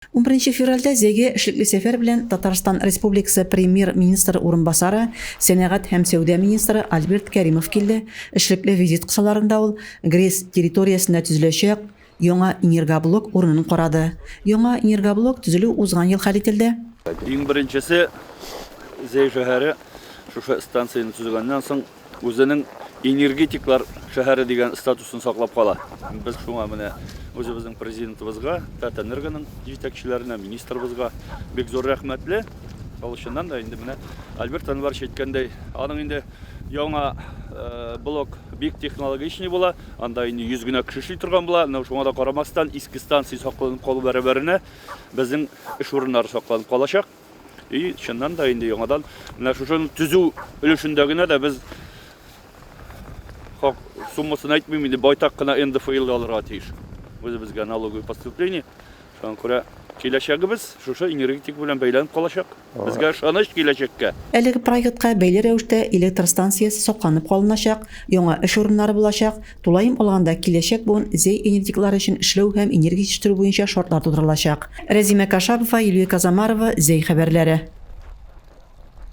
11 февральдә Зәйгә эшлекле сәфәр белән Татарстан Республикасы Премьер-министры урынбасары, сәнәгать һәм сәүдә министры Альберт Кәримов килде. Эшлекле визит кысаларында ул ГРЭС территориясендә төзеләчәк яңа энергоблок урынын карады. Яңа энергоблок төзелү узган ел хәл ителде. Иң беренчесе, Зәй шәһәре шушы станцияне төзегәннән соң үзенең энергетиклар шәһәре дигән статусын саклап кала. Без шуңа менә үзебезнең президентыбызга, Татэнергоның җитәкчеләренә, министрыбызга бик зур рәхмәтле. Ул чыннан да инде менә Альберт Әнварович әйткәндәй, аның инде яңа э, блок бик технологичный була, анда инде 100 генә кеше эшли торган була, но шуңа да карамастан, иске станция сакланып калу бәрабәренә безнең эш урыннары сакланып калачак. И чыннан да инде яңадан менә шушының төзү өлешендә генә дә без хак суммасын әйтмим инде байтак кына НДФЛ алырга тиеш. Үзебезгә налоговый поступление. Шуңа күрә киләчәгебез шушы энергетика белән бәйләнеп калачак. Безгә ышаныч киләчәккә. Әлеге проектка бәйле рәвештә электр станциясе сакланып калыначак, яңа эш урыннары булачак, Тулаем алганда, киләчәк буын Зәй энергетиклары өчен эшләү һәм энергия җитештерү буенча шартлар тудырылачак. Рәзимә Кашапова, Юлия Казамарова, Зәй хәбәрләре.